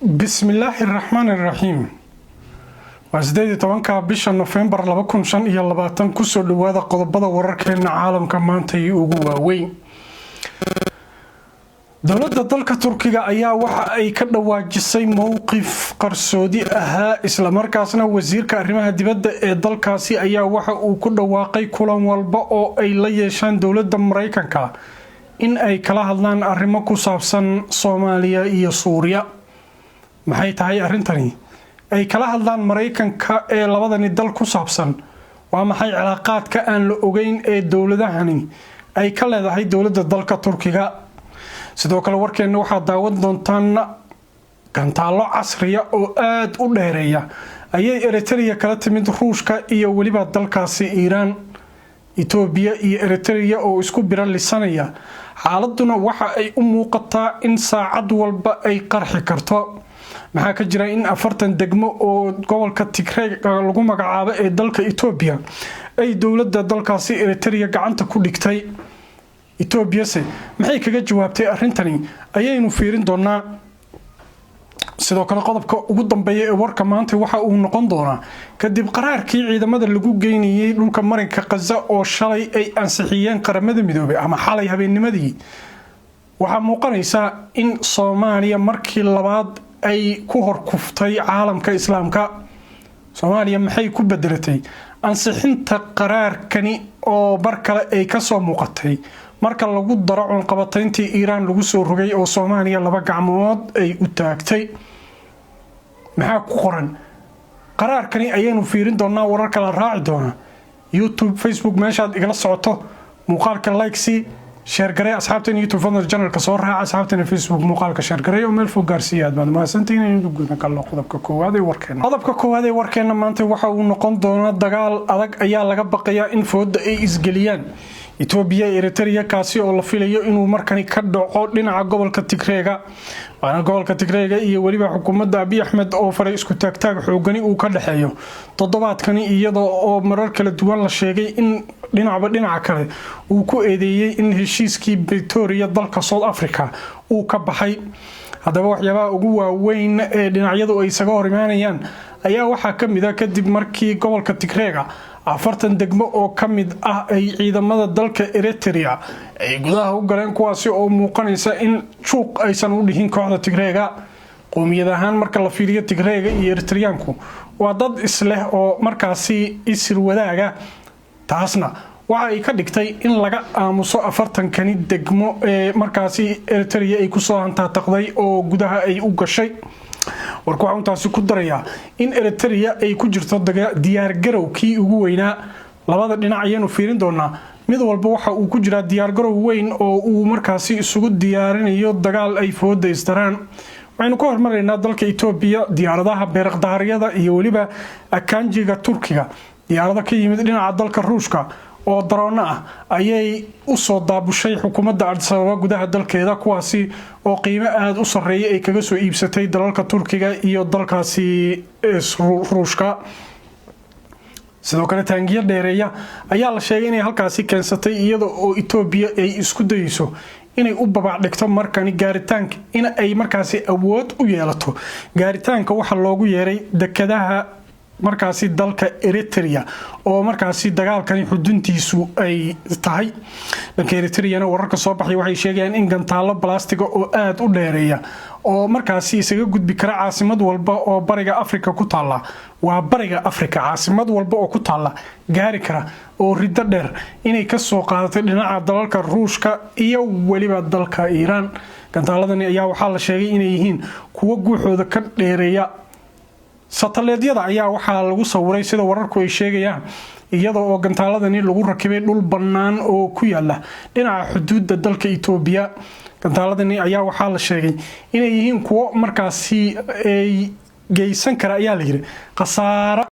Bismillaahi raxmaani raxiim. Waa 18-ka bisha Nofembar 2025. Kusoo dhawaada qodobada wararkeena caalamka maanta iyo ugu waaweyn. Dowladda dalka Turkiga ayaa waxa ay ka dhawaajisay mowqif qarsoodi ahaa, islamarkaasna wasiirka arrimaha dibadda ee dalkaasi ayaa waxa uu ku dhawaaqay kulan walba oo ay la yeeshaan dowladda Mareykanka in ay kala hadlaan arrimo ku saabsan Soomaaliya iyo Suuriya. Maxay tahay arrintani ay kala hadlaan Mareykanka ee labadani dal ku saabsan? Waa maxay cilaaqaadka aan la ogeyn ee dowladahani ay ka leedahay dowladda dalka Turkiga? Sidoo kale warkeenna waxaad daawan doontaan gantaallo casriya oo aada u dheereeya ayay Eritrea kala timid Ruushka iyo weliba dalkaasi Iiraan. Itoobiya iyo Eritrea oo isku biro lisanaya, xaaladuna waxa ay u muuqataa in saacad walba ay qarxi karto. Maxaa ka jira in 40 degmo oo gobolka Tigreeg lagu magacaabo ee dalka Itoobiya ay dowladda dalkaasi Eritrea gacanta ku dhigtay? Etoobiyase maxay kaga jawaabtay arrintani ayaynu fiirin doonaa. Sidoo kale qodobka ugu dambeeya ee warka maanta waxa uu noqon doonaa kadib qaraarkii ciidamada lagu geynayay dhulka Marinka Khaza oo shalay ay ansixiyeen Qaramada Midoobay ama xalay habeennimadii, waxaa muuqanaysa in Soomaaliya markii labaad ay ku horkuftay caalamka Islaamka. Soomaaliya maxay ku bedelatay ansixinta qaraarkani oo mar kale ay kasoo muuqatay marka lagu daro cunqabatayntii Iiraan lagu soo rogay oo Soomaaliya laba gacmood ay u taagtay? Maxaa ku qoran qaraarkani ayaynu fiirin doonaa. Wararka la raaci doonaa YouTube, Facebook, meeshaad igala socoto. Muuqaalka like, share garee. Asxaabteena YouTube fadlan channelka soo raaca, asxaabteena Facebook muuqaalka share garee oo meel fog gaarsiiya. Aad baad mahadsantihiin. Inaynu guda galno qodobka koowaad ee warkeena. Qodobka koowaad ee warkeena maanta waxa uu noqon doonaa dagaal adag ayaa laga baqayaa in fooda ay isgeliyaan Etoobiya iyo Eritrea, kaasi oo la filayo inuu markani ka dhaco dhinaca gobolka Tigreega. Waana gobolka Tigreega iyo weliba xukuumadda Abiy Axmed oo faray isku taagtaag xoogani uu ka dhexeeyo toddobaadkani, iyadoo oo marar kala duwan la sheegay in dhinacba dhinaca kale uu ku eedeeyey in heshiiskii Pretoria dalka South Africa uu ka baxay. Haddaba waxyaabaha ugu waaweyn ee dhinacyadu ay isaga hor imaanayaan ayaa waxaa ka mid ah kadib markii gobolka Tigreega 40 degmo oo ka mid ah ay ciidamada dalka Eritrea ay gudaha u galeen, kuwaasi oo muuqanaysa in juuq aysan u dhihin kooxda Tigreega. Qowmiyad ahaan marka la fiiriyo, Tigreega iyo Eritriyaanku waa dad isleh oo markaasi isir wadaaga. Taasna waxa ay ka dhigtay in laga aamuso 40-kani degmo ee markaasi Eritrea ay kusoo hantaataqday oo gudaha ay u gashay. Warku waxaa intaasi ku darayaa in Eritrea ay ku jirto diyaargarowkii ugu weynaa. Labada dhinac ayaanu fiirin doonaa. Mid walba waxa uu ku jiraa diyaargarow weyn oo uu markaasi isugu diyaarinayo dagaal ay fooda isdaraan. Waxaynu ka hormaraynaa dalka Itoobiya. Diyaaradaha beerakdaaryada iyo weliba Akanjiga Turkiga, diyaarado ka yimid dhinaca dalka Ruushka oo daroono ah ayay usoo daabushay xukuumadda Addis Ababa gudaha dalkeeda, kuwaasi oo qiimo aada u sarreeya ay kaga soo iibsatay dalalka Turkiga iyo dalkaasi Ruushka. Sidoo kale taangiyo dheereeya ayaa la sheegay inay halkaasi keensatay, iyada oo Itoobiya ay isku dayeyso inay u babac dhigto markani gaaritaanka in ay markaasi awood u yeelato gaaritaanka waxa loogu yeeray dekadaha markaasi dalka Eritrea oo markaasi dagaalkani xuduntiisu ay tahay. Dhanka Eritreana wararka soo baxay waxay sheegayaan in gantaallo balastiga oo aada u dheereeya oo markaasi isaga gudbi kara caasimad walba oo Bariga Afrika ku taalla, waa Bariga Afrika caasimad walba oo ku taalla gaari kara oo riddo dheer, inay kasoo qaadatay dhinaca dalalka Ruushka iyo weliba dalka Iiraan. Gantaaladani ayaa waxaa la sheegay inay yihiin kuwo guuxooda ka dheereeya. Sataleedyada ayaa waxaa lagu sawiray, sida wararku ay sheegayaan, iyada oo gantaaladani lagu rakibay dhul bannaan oo ku yaala dhinaca xuduudda dalka Itoobiya. Gantaaladani ayaa waxaa la sheegay inay yihiin kuwo markaasi ay geysan kara, ayaa la yiri, khasaaro.